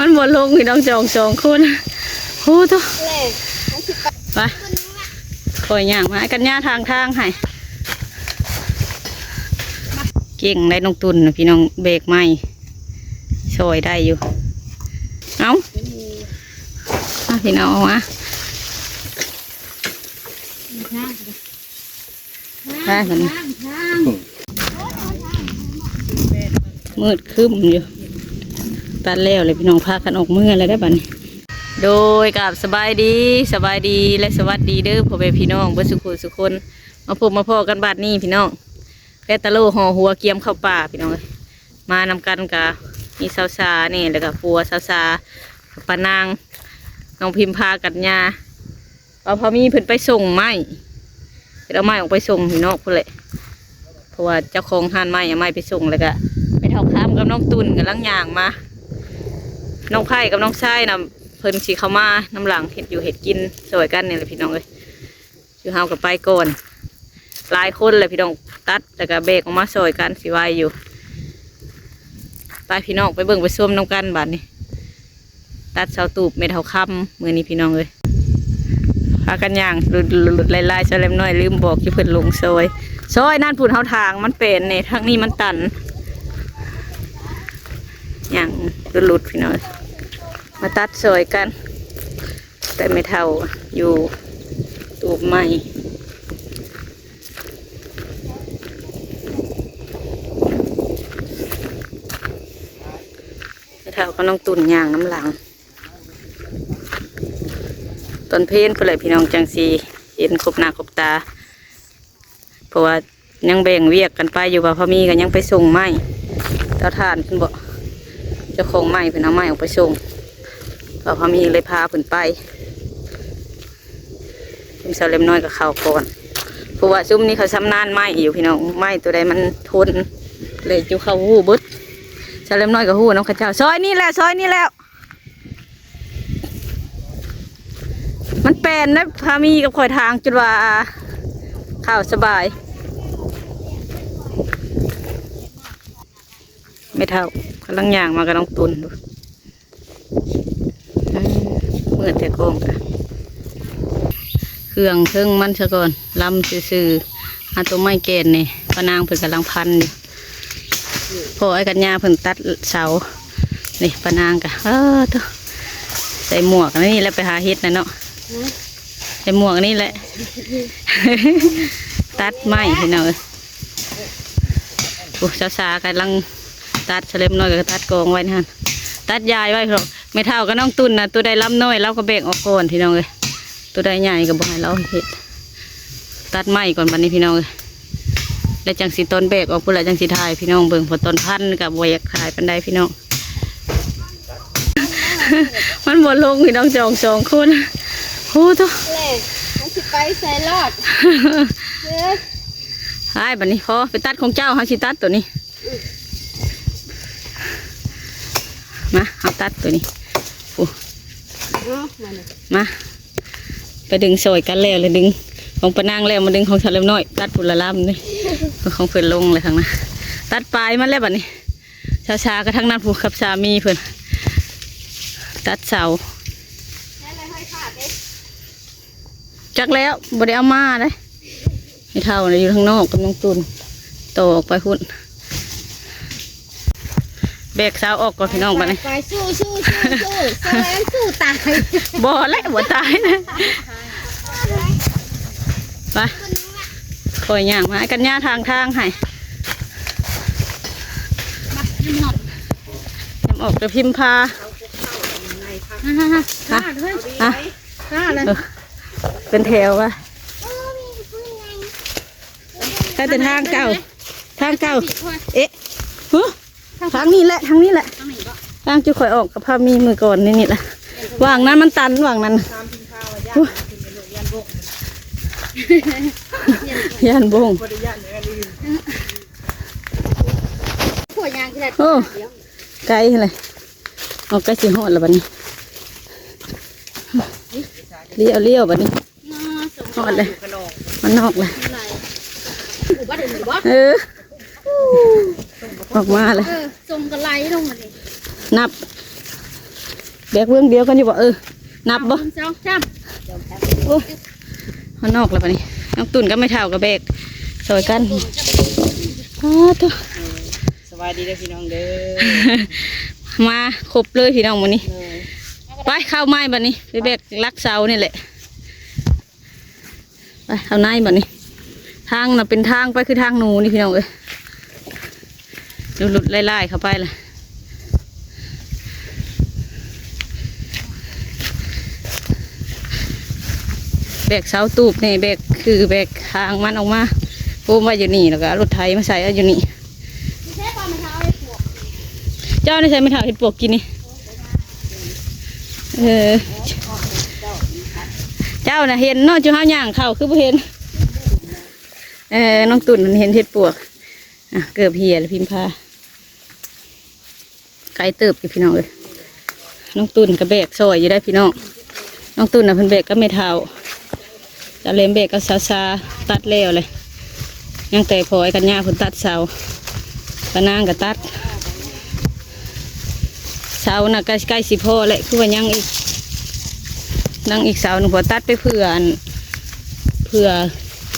ມັນບໍ່ລົງ ພີ່ນ້ອງ ຈອງສອງຄົນ. ໂອ້ໂຕ ໄປ ຂ້ອຍຍ່າງມາ ກັນຍາທາງທາງໃຫ້ ເກັ່ງໄດ໋ນ້ອງຕຸ່ນນະ ພີ່ນ້ອງ ແບກໄມ້ຊ່ອຍໄດ້ຢູ່. ເອົ້າ ມາ ພີ່ນ້ອງ ອອກມາ ໄປບັດນີ້ ມືດຄຶ້ມຢູ່ ຕັດແລ້ວແລ້ວ ພີ່ນ້ອງ ພາກັນອອກເມືອແລ້ວເດ້ບັດນີ້. ໂດຍ ກາບສະບາຍດີ ສະບາຍດີ ແລະ ສະຫວັດດີເດີ ພໍ່ແມ່ພີ່ນ້ອງເບິດສູ່ຜູ້ສູ່ຄົນ ມາພົບມາພໍ້ກັນບັດນີ້ ພີ່ນ້ອງ ແພດຕາໂລຫໍ່ຫົວກຽມເຂົ້າປ່າ ພີ່ນ້ອງເອີຍ. ມານຳກັນກະມີສາວສານີ້ ແລ້ວກະຜົວສາວສາ ປ້ານາງ ນ້ອງພິມພາ ກັນຍາ ວ່າພໍ່ມີເພິ່ນໄປສົ່ງໄມ້ ເພິ່ນເອົາໄມ້ອອກໄປສົ່ງຢູ່ນອກພຸ້ນແຫຼະ ເພາະວ່າເຈົ້າຂອງຮ້ານໄມ້ເອົາໄມ້ໄປສົ່ງ ແລ້ວກະແມ່ເຖົ້າຄຳກັບນ້ອງຕຸ່ນກຳລັງຍ່າງມາ ນ້ອງໄພ້ກັບນ້ອງຊາຍນະ ເພິ່ນຊິເຂົ້າມານຳຫຼັງ ເຮັດຢູ່ເຮັດກິນຊ່ອຍກັນນີ້ແຫຼະ ພີ່ນ້ອງເອີຍ. ຄືເຮົາກໍໄປກ່ອນ ຫຼາຍຄົນແຫຼະພີ່ນ້ອງ ຕັດແລ້ວກໍແບກອອກມາຊ່ອຍກັນ ຊິໄວຢູ່. ໄປພີ່ນ້ອງ ໄປເບິ່ງໄປຊົມນຳກັນບາດນີ້ ຕັດເສົາຕູບແມ່ເຖົ້າຄຳມື້ນີ້ ພີ່ນ້ອງເອີຍ. ພາກັນຍ່າງຫຼຸດໆ ຫຼາຍໆ ສາວແຫຼມນ້ອຍລືມບອກຢູ່ ເພິ່ນລົງຊອຍ ຊອຍນັ້ນພຸ້ນ ເຮົາທາງມັນເປັນນີ້ ທາງນີ້ມັນຕັນ ຍ່າງຫຼຸດໆ ພີ່ນ້ອງ ມາຕັດຊ່ອຍກັນ. ແຕ່ແມ່ເຖົ້າຢູ່ຕູບໄມ້ ແມ່ເຖົ້າກັບນ້ອງຕຸ່ນຍ່າງນຳຫຼັງ ຕອນເພນພຸ້ນແຫຼະພີ່ນ້ອງ ຈັ່ງຊິເຫັນຄົບໜ້າຄົບຕາ. ເພາະວ່າຍັງແບ່ງວຽກກັນໄປຢູ່ ວ່າພໍ່ມີກໍຍັງໄປສົ່ງໄມ້ເຕົາຖ່ານເພິ່ນບໍ ເຈົ້າຂອງໄມ້ເພິ່ນເອົາໄມ້ອອກໄປສົ່ງ ວ່າພໍ່ມີເລີຍພາເພິ່ນໄປ. ຊຸມສາວແຫຼມນ້ອຍກໍເຂົ້າກ່ອນ ເພາະວ່າຊຸມນີ້ເຂົາຊຳນານໄມ້ຢູ່ພີ່ນ້ອງ ໄມ້ຕົວໃດມັນທົນ ເລີຍຈຸເຂົາຮູ້ເບິດ. ສາວແຫຼມນ້ອຍກໍຮູ້ນຳເຂົາເຈົ້າ ຊອຍນີ້ແຫຼະ ຊອຍນີ້ແລ້ວ. ມັນແປນໄດ໋ ພາມີກັບຂ້ອຍທາງຈົນວ່າເຂົ້າສະບາຍ. ແມ່ເຖົ້າກຳລັງຍ່າງມາກັບນ້ອງຕຸ່ນ ເອີ ເມື່ອແຕ່ກອງກະ ເຄື່ອງເທິງມັນສະກ່ອນ ລຳຊື່ໆ. ຫາຕົວໄມ້ແກ່ນນີ້ ປ້ານາງເພິ່ນກຳລັງພັນຢູ່ ພໍ່ອ້າຍກັນຍາເພິ່ນຕັດເສົານີ້ ປ້ານາງກະ ເອີ ໂທ້ ໃສ່ໝວກອັນນີ້ແຫຼະ ໄປຫາເຫັດນະເນາະ ໃສ່ໝວກອັນນີ້ແຫຼະ ຕັດໄມ້ພີ່ນ້ອງເອີຍ. ໂອ້ ສາວສາກຳລັງຕັດ ສາວແຫຼມນ້ອຍກໍຕັດກອງໄວ້ຫັ້ນ ຕັດຢາຍໄວ້. ແມ່ເຖົ້າກັບນ້ອງຕຸ່ນນະ ຕົວໃດລຳນ້ອຍລາວກໍແບ່ງອອກກ່ອນພີ່ນ້ອງເອີຍ ຕົວໃດໃຫຍ່ກໍບໍ່ໃຫ້ລາວເຮັດ. ຕັດໄມ້ກ່ອນບັດນີ້ພີ່ນ້ອງເອີຍ ແລ້ວຈັ່ງຊິຕອນແບກອອກພຸ້ນລະ ຈັ່ງຊິຖ່າຍພີ່ນ້ອງເບິ່ງ ເພາະຕອນພັນກໍບໍ່ຢາກຖ່າຍປານໃດພີ່ນ້ອງ ມັນບໍ່ລົງພີ່ນ້ອງ ຈອງສອງຄົນ. ໂອ້ໂຕ ແຫຼະ ມັນຊິໄປໃສລອດ ເອີ ໄປບັດນີ້ ພໍໄປຕັດຂອງເຈົ້າ ເຮົາຊິຕັດຕົວນີ້. ມາ ເຮົາຕັດຕົວນີ້ ໂອ້ ມາ ໄປດຶງຊ່ອຍກັນແລ້ວ ແລ້ວດຶງຂອງປ້ານາງແລ້ວ ມາດຶງຂອງສາວແຫຼມນ້ອຍ ຕັດພຸ້ນລະລຳນີ້ ຂອງເພິ່ນລົງແລ້ວທາງນັ້ນ ຕັດປາຍມັນແລ້ວບັດນີ້. ສາວສາກໍທາງນັ້ນພຸ້ນ ກັບສາມີເພິ່ນ ຕັດເສົາ. ຈັກແລ້ວ ບໍ່ໄດ້ເອົາມາເດ້ ແມ່ເຖົ້ານະຢູ່ທາງນອກກັບນ້ອງຕຸ່ນ ຕໍ່ອອກໄປພຸ້ນ. ແບກເສົາອອກກ່ອນພີ່ນ້ອງບັດນີ້ ໄປ ໄປ ສູ້ ສູ້ ສູ້ ສູ້ ແສວງ ສູ້ຕາຍ ບໍ່ແຫຼະ ບໍ່ຕາຍນະ. ໄປ ຂ້ອຍຍ່າງມາ ກັນຍາທາງທາງໃຫ້ ຍາມອອກຈະພິມພາ ຮະ ຮະ ຮະ ເອີ ເປັນແຖວວ່າ ແຕ່ທາງເກົ່າ ທາງເກົ່າ ເອະ ຫື ທາງນີ້ແຫຼະ ທາງນີ້ແຫຼະ ທາງທີ່ຂ້ອຍອອກກັບພາມີມື້ກ່ອນນີ້ ນີ້ແຫຼະ ຫວ່າງນັ້ນມັນຕັນ ຫວ່າງນັ້ນ ຢ້ານບົ້ງ ໂອ້ ໄກຫັ້ນແຫຼະ ເອົາ ໃກ້ຊິຮອດແລ້ວບັດນີ້ ລ້ຽວໆ ບັດນີ້ ຮອດແລ້ວ ມັນນອກແລ້ວ ເອີ ອອກມາແລ້ວ ເອີ ສົ່ງກະໄຫຼລົງມານີ້ ນັບ ແບກເບື້ອງດຽວກັນຢູ່ບໍ່? ເອີ ນັບບໍ່? ໜຶ່ງ ສອງ ສາມ ໂອ້ຍ ເຮົານອກແລ້ວບັດນີ້ ນ້ອງຕຸ່ນກັບແມ່ເຖົ້າກໍແບກຊ່ອຍກັນ. ອ້າໂທ້ ສະບາຍດີເດີພີ່ນ້ອງເດີ ມາຄົບເລີຍພີ່ນ້ອງມື້ນີ້. ໂດຍ ໄປເຂົ້າໃໝ່ບັດນີ້ ໄປແບກຫຼັກເສົານີ້ແຫຼະ. ໄປເຂົ້າໃນບັດນີ້ ທາງນະເປັນທາງໄປຄືທາງໜູນີ້ພີ່ນ້ອງເອີຍ ຫຼຸດໆຫຼາຍໆເຂົ້າໄປລະ ແບກເສົາຕູບນີ້ ແບກຄືແບກຄາງມັນອອກມາໂຮມໄວ້ຢູ່ນີ້ ແລ້ວກໍເອົາລົດໄຖມາໃສ່ເອົາຢູ່ນີ້. ເຈົ້າໄດ້ໃສ່ໄມ້ເຖົ້າເຮັດປວກກິນນີ້? ເອີ ເຈົ້ານະເຫັນເນາະ ຈຸເຮົາຍ່າງເຂົ້າຄືບໍ່ເຫັນ. ເອີ ນ້ອງຕຸ່ນເຫັນເຮັດປວກ ອ່ະ ເກີບເຫຍແລ້ວພິມພາ ໄກເຕີບຢູ່ພີ່ນ້ອງເອີຍ. ນ້ອງຕຸ່ນກໍແບກຊ່ອຍຢູ່ໄດ໋ພີ່ນ້ອງ ນ້ອງຕຸ່ນນະເພິ່ນແບກກັບແມ່ເຖົ້າ ສາວແຫຼມແບກກັບສາວຊາ ຕັດແລ້ວເລີຍ ຍັງແຕ່ພໍ່ອ້າຍກັນຍາເພິ່ນຕັດເສົາ ປ້ານາງກໍຕັດເສົານະ ໃກ້ ໃກ້ຊິພໍແລ້ວ ຄືວ່າຍັງອີກ ຍັງອີກເສົາໜຶ່ງ ເພາະວ່າຕັດໄປເພື່ອອັນ ເພື່ອ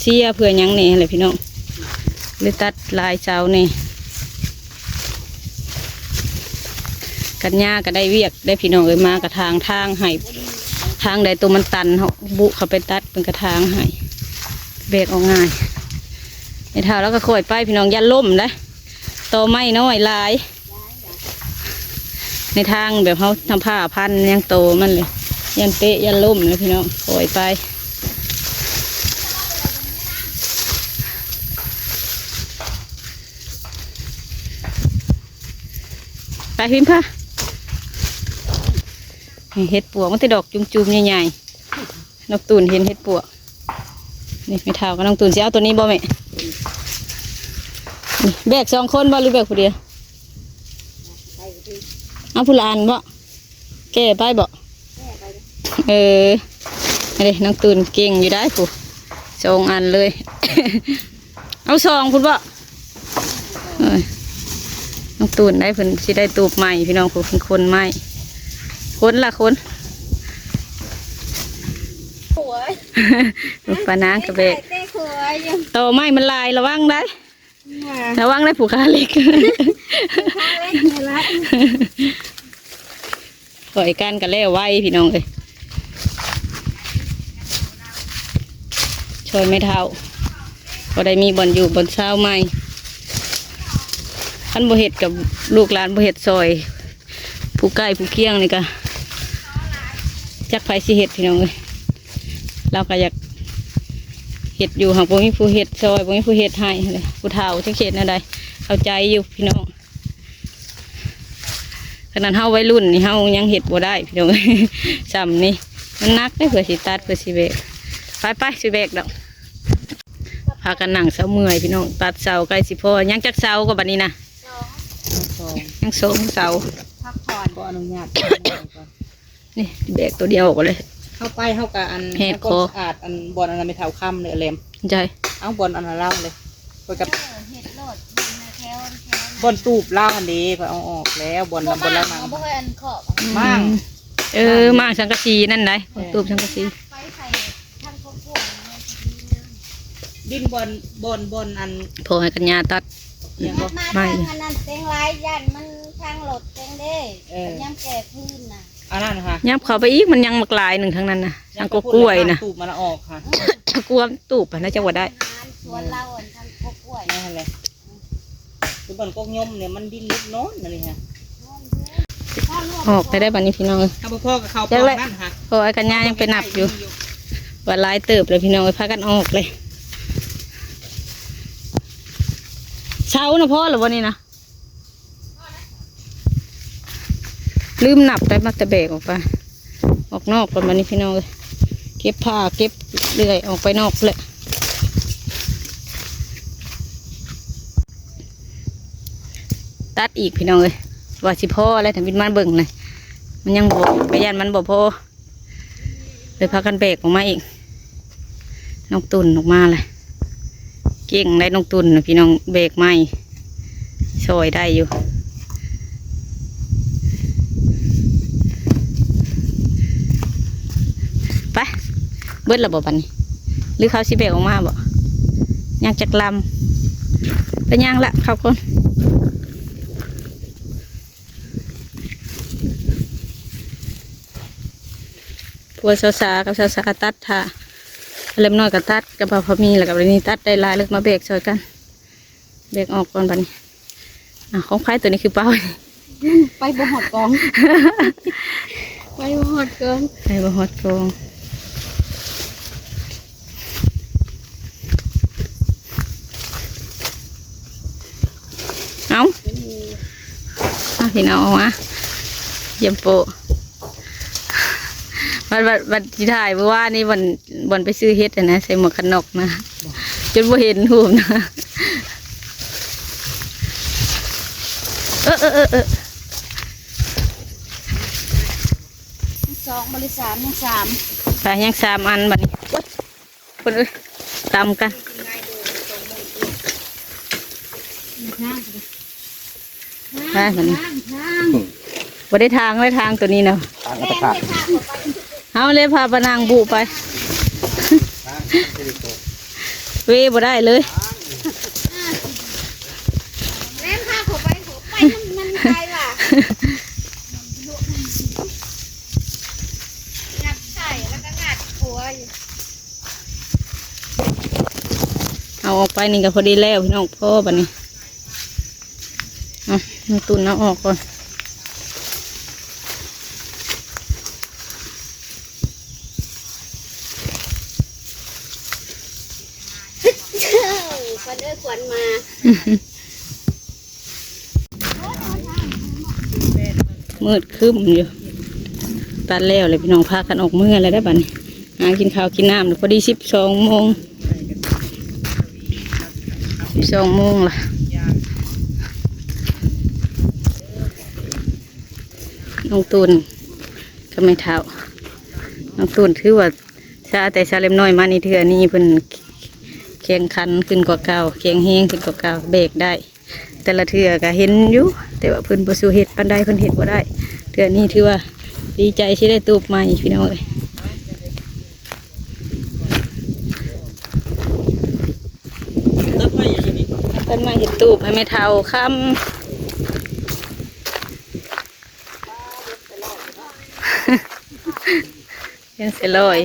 ເຊຍເພື່ອຫຍັງແດ່ຫັ້ນແຫຼະພີ່ນ້ອງ ເລີຍຕັດຫຼາຍເສົາແດ່. ກັນຍາກໍໄດ້ວຽກໄດ໋ພີ່ນ້ອງເອີຍ ມາກະຖາງທາງໃຫ້ ທາງໃດໂຕມັນຕັນເຮົາບຸເຂົ້າໄປຕັດເພິ່ນກະຖາງໃຫ້ ແບກອອກງ່າຍ. ແມ່ເຖົ້າລາວກໍຄ່ອຍໄປພີ່ນ້ອງ ຢ້ານລົ້ມເດ້ ຕໍໄມ້ນ້ອຍຫຼາຍ ໃນທາງແບບເຮົາທຳຜ້າພັນຫຍັງໂຕມັນເລີຍ ຢ້ານເຕະຢ້ານລົ້ມເລີຍພີ່ນ້ອງ ຄ່ອຍໄປ. ໄປພິມພາ ເຫັດປວກມັນແຕ່ດອກຈຸ່ມໆໃຫຍ່ໆ ນ້ອງຕູນເຫັນເຫັດປວກ ນີ້ແມ່ເຖົ້າກັບນ້ອງຕູນ ຊິເອົາໂຕນີ້ບໍ່ແມ່? ນີ້ແບກສອງຄົນບໍ່ ຫຼືແບກຜູ້ດຽວ? ເອົາຜູ້ລະອັນບໍ່? ແກ່ໄປບໍ່? ເອີ ອັນນີ້ນ້ອງຕູນເກັ່ງຢູ່ໄດ໋ ຜູ້ສອງອັນເລີຍ ເອົາສອງພຸ້ນບໍ່? ເອີ ນ້ອງຕູນໄດ້ ເພິ່ນຊິໄດ້ຕູບໃໝ່ພີ່ນ້ອງ ຜູ້ເພິ່ນຄົນໃໝ່ ຄົນລະຄົນ ໂອ້ຍ ປ້ານາງກະແບກ ແຕ່ຂົວຢູ່ ຕໍໄມ້ມັນຫຼາຍ ລະວັງໄດ໋ ລະວັງໄດ໋ ຜູ້ຂາເຫຼັກ ຂາເຫຼັກນີ້ລະ. ຂ້ອຍກັນກໍແລ້ວໄວພີ່ນ້ອງເອີຍ ຊ່ອຍແມ່ເຖົ້າ ພໍໄດ້ມີບ່ອນຢູ່ບ່ອນເຊົາໃໝ່ ຄັນບໍ່ເຮັດກັບລູກຫຼານ ບໍ່ເຮັດຊ່ອຍຜູ້ໃກ້ຜູ້ຄຽງນີ້ກະຈັກໃຜຊິເຮັດພີ່ນ້ອງເອີຍ. ລາວກໍຢາກເຮັດຢູ່ ຫາກບໍ່ມີຜູ້ເຮັດຊ່ອຍ ບໍ່ມີຜູ້ເຮັດໃຫ້ ຜູ້ເຖົ້າຈັກເຮັດແນວໃດ ເຂົ້າໃຈຢູ່ພີ່ນ້ອງ. ຂະໜາດເຮົາໄວລຸ້ນນີ້ເຮົາຍັງເຮັດບໍ່ໄດ້ພີ່ນ້ອງ ຊ່ຳນີ້ມັນໜັກເດ້ ເພື່ອຊິຕັດເພື່ອຊິແບກ ໄປໆ ຊິແບກດອກ ພາກັນນັ່ງເຊົາເມື່ອຍພີ່ນ້ອງ ຕັດເສົາໃກ້ຊິພໍ ຍັງຈັກເສົາກໍບັດນີ້ນະ ສອງ ຍັງສອງເສົາ ພັກຜ່ອນ ຂໍອະນຸຍາດ ນີ້ແບກໂຕດຽວອອກເລີຍ ເຮົາໄປເຮົາກະອັນ ແຫກຄໍ ເຮົາກະສະອາດ ອັນບ່ອນອັນນັ້ນແມ່ເຖົ້າຄຳເລີຍ ແຫຼມ ໃຈ ເອົາບ່ອນອັນນັ້ນລາວເລີຍ ຂ້ອຍກັບ ເອີ ເຮັດໂລດ ຢູ່ໃນແຖວ ແຖວນັ້ນ ບ່ອນຕູບລາວຫັ້ນເດ ຂ້ອຍເອົາອອກແລ້ວ ບ່ອນ ບໍ່ ບ່ອນລາວນັ່ງ ໝາງ ບໍ່ເຄີຍອັນເຄາະ ໝາງ ອືມ ເອີ ໝາງສັງກະສີນັ້ນໃດ໋ ເອີ ຕູບສັງກະສີ ໄປໃສ່ທາງຄອບຄົວ ດິນບ່ອນ ບ່ອນ ບ່ອນອັນ ພໍໃຫ້ກັນຍາຕັດ ຫຍັງກໍ ມາ ໄມ້ ທາງອັນນັ້ນເຕັງຫຼາຍ ຢ້ານມັນທາງລົດເຕັງເດ້ ເອີ ຍາມແກ່ພື້ນນະ ອັນນັ້ນຫະ ຍັບເຂົ້າໄປອີກ ມັນຍັງບັກຫຼາຍໜຶ່ງທາງນັ້ນນະ ທາງກົກກ້ວຍນະ ຕູບມັນລະອອກຫະ ກວມຕູບຫັ້ນນະ ຈັ່ງວ່າໄດ້ ສວນລາວອັນທາງກົກກ້ວຍ ນັ້ນແຫຼະ ຄືບ່ອນກົກຍົມນີ້ ມັນດິນຫຼຸດນອນອັນນີ້ຫະ ອອກໄປໄດ້ບັດນີ້ພີ່ນ້ອງເອີຍ ຖ້າບໍ່ພໍກໍເຂົ້າປອກນັ້ນຫະ ເພາະວ່າກັນຍາຍັງໄປນັບຢູ່ ວ່າຫຼາຍເຕີບແລ້ວພີ່ນ້ອງເອີຍ ພາກັນອອກເລີຍ ເຊົານະ ພໍແລ້ວບໍ່ນີ້ນະ? ລືມນັບໄດ້ ມາແຕ່ແບກອອກໄປ ອອກນອກກ່ອນບັດນີ້ພີ່ນ້ອງເອີຍ ເກັບຜ້າເກັບເລື່ອຍອອກໄປນອກແຫຼະ ຕັດອີກພີ່ນ້ອງເອີຍ ວ່າຊິພໍແລ້ວ ທຳອິດມາເບິ່ງນະ ມັນຍັງບໍ່ ກະຢ້ານມັນບໍ່ພໍ. ເລີຍພາກັນແບກອອກມາອີກ ນ້ອງຕຸ່ນອອກມາແຫຼະ ເກັ່ງໄດ໋ນ້ອງຕຸ່ນນະ ພີ່ນ້ອງ ແບກໄມ້ຊ່ອຍໄດ້ຢູ່ ບິດແລ້ວບໍ່ບັດນີ້ ຫຼືເຂົາຊິແບກອອກມາບໍ່? ຍັງຈັກລຳ ໄປຍ່າງລະເຂົ້າກ່ອນ. ຜົວສາວສາກັບສາວສາຕັດຖ້າ ເລັບນ້ອຍກໍຕັດກັບບ່າວພາມີ ແລ້ວກໍບາດນີ້ຕັດໄດ້ຫຼາຍ ແລ້ວກໍມາແບກຊ່ອຍກັນ ແບກອອກກ່ອນບັດນີ້. ອ້າວ ຂອງໃຜຕົວນີ້ຄືເປົ່າ? ໄປບໍ່ຮອດກອງ ໄປບໍ່ຮອດກອງ ໄປບໍ່ຮອດກອງ. ເອົາ ເອົາ ພີ່ນ້ອງ ເອົາອອກມາ ຢ້ານໂປ້. ບັດ ບັດ ບັດຊິຖ່າຍມື້ວານນີ້ ບ່ອນ ບ່ອນໄປຊື້ເຫັດຫັ້ນນະ ໃສ່ໝວກກັນນັອກນະ ຈົນບໍ່ເຫັນຮູບນະ. ເອີ ເອີ ເອີ ເອີ ສອງ ບໍລິສາມ ຍັງສາມ ໄປ ຍັງສາມອັນບັດນີ້. ໂອ້ຍ ຄົນເອີຍ ຕຳກັນ ໄປມັນ ບໍ່ໄດ້ທາງເລີຍ ທາງຕົວນີ້ນະ ທາງອັດຕະຂາດ ເຮົາເລີຍພາປານາງບຸໄປ ເວບໍ່ໄດ້ເລີຍ ແລ່ນພາເຂົາໄປ ເຂົາໄປ ມັນ ມັນໄກວ່າ ງັດໃສ່ ແລ້ວກໍງັດຂົວຢູ່. ເອົາອອກໄປນີ້ກໍພໍດີແລ້ວພີ່ນ້ອງ ພໍບັດນີ້. ເອົາ ນ້ອງຕຸ່ນເອົາອອກກ່ອນ ຄວັນເອີຍ ຄວັນມາ. ມືດຄຶ້ມຢູ່ ຕັດແລ້ວແລ້ວພີ່ນ້ອງ ພາກັນອອກເມືອແລ້ວເດ້ບັດນີ້ ຫາກິນເຂົ້າກິນນ້ຳ ພໍດີສິບສອງໂມງ ສິບສອງໂມງລະ. ນ້ອງຕຸ່ນກັບແມ່ເຖົ້າ ນ້ອງຕຸ່ນຖືວ່າຊາ ແຕ່ຊາເລັບນ້ອຍມານີ້ ເທື່ອນີ້ເພິ່ນແຂງຂັນຂຶ້ນກວ່າເກົ່າ ແຂງແຮງຂຶ້ນກວ່າເກົ່າ ແບກໄດ້. ແຕ່ລະເທື່ອກໍເຫັນຢູ່ ແຕ່ວ່າເພິ່ນບໍ່ສູ້ເຮັດປານໃດ ເພິ່ນເຮັດບໍ່ໄດ້. ເທື່ອນີ້ຖືວ່າດີໃຈທີ່ໄດ້ຕູບໃໝ່ພີ່ນ້ອງເອີຍ. ຕັດໄມ້ເຮັດຕູບໃຫ້ແມ່ເຖົ້າຄຳ ຍັງຊິລອຍ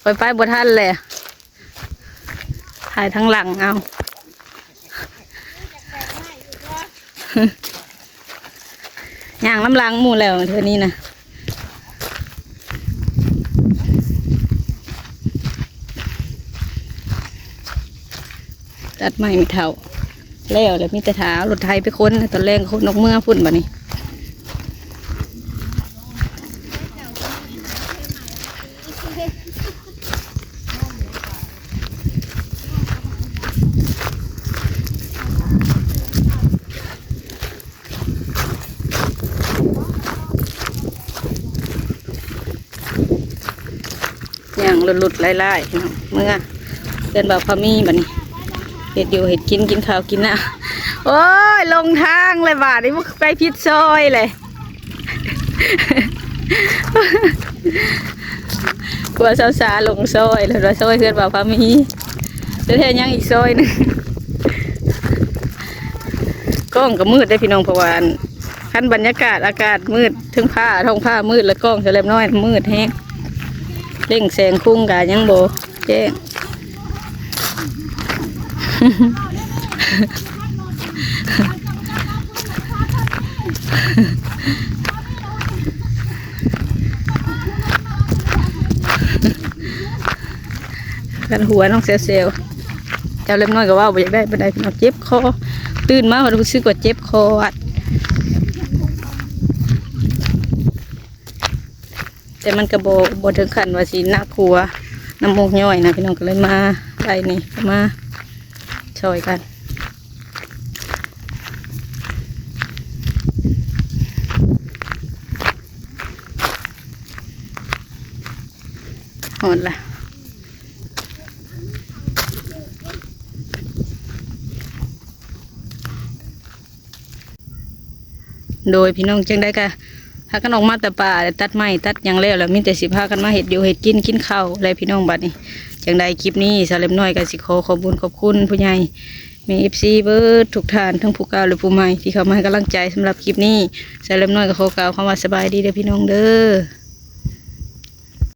ຂ້ອຍໄປບໍ່ທັນແຫຼະ. ຖ່າຍທາງຫຼັງເອົາ ຍ່າງນຳຫຼັງໝູ່ແລ້ວເທື່ອນີ້ນະ. ຕັດໄມ້ແມ່ເຖົ້າແລ້ວ ແລ້ວມີແຕ່ຖ້າເອົາລົດໄຖໄປຂົນ ຕອນແລງຂົນອອກເມືອພຸ້ນບັດນີ້. ຍ່າງຫຼຸດໆຫຼາຍໆ ເນາະ ເມືອເຮືອນບ່າວພາມີບັດນີ້ ເຮັດຢູ່ເຮັດກິນ ກິນເຂົ້າກິນນ້ຳ. ໂອ້ຍ ຫຼົງທາງແລ້ວບາດນີ້ ໄປຜິດຊອຍແລ້ວ. ຜົວສາວສາຫຼົງຊອຍ ແລ້ວວ່າຊອຍເຮືອນບ່າວພາມີ ແຕ່ແທ້ຍັງອີກຊອຍໜຶ່ງ. ກ້ອງກໍມືດເດ້ພີ່ນ້ອງ ເພາະວ່າ ອັນ ຄັນບັນຍາກາດອາກາດມືດ ເທິງຟ້າທ້ອງຟ້າມືດ ແລ້ວກ້ອງສະແລັບນ້ອຍມືດແຮງ ເລັ່ງແສງຄຸງກະຍັງບໍ່ແຈ້ງ. ກັນຫົວນ້ອງແຊວໆ ເຈົ້າເລັບນ້ອຍກໍເວົ້າບໍ່ຢາກໄດ້ປານໃດ ເຈັບຄໍ ຕື່ນມາກໍຮູ້ສຶກວ່າເຈັບຄໍອັດ. ແຕ່ມັນກໍບໍ່ ບໍ່ເຖິງຂັ້ນວ່າຊິໜັກຫົວ ນ້ຳມູກຍ້ອຍນະພີ່ນ້ອງ ກໍເລີຍມາໄດ້ນີ້ ມາຊ່ອຍກັນ. ຮອດລະ. ໂດຍ ພີ່ນ້ອງ ຈັ່ງໃດກະ ພາກັນອອກມາແຕ່ປ່າ ແລ້ວຕັດໄມ້ຕັດຫຍັງແລ້ວ ແລ້ວມີແຕ່ຊິພາກັນມາເຮັດຢູ່ເຮັດກິນ ກິນເຂົ້າແຫຼະພີ່ນ້ອງ. ບັດນີ້ ຈັ່ງໃດຄລິບນີ້ ສາວເລັບນ້ອຍກໍຊິຂໍຂອບບຸນຂອບຄຸນຜູ້ໃຫຍ່ ແມ່ເອັຟຊີເບິດທຸກທ່ານ ທັງຜູ້ເກົ່າ ແລະ ຜູ້ໃໝ່ ທີ່ເຂົ້າມາໃຫ້ກຳລັງໃຈ. ສຳລັບຄລິບນີ້ ສາວເລັບນ້ອຍກໍຂໍກ່າວຄຳວ່າສະບາຍດີເດີພີ່ນ້ອງເດີ.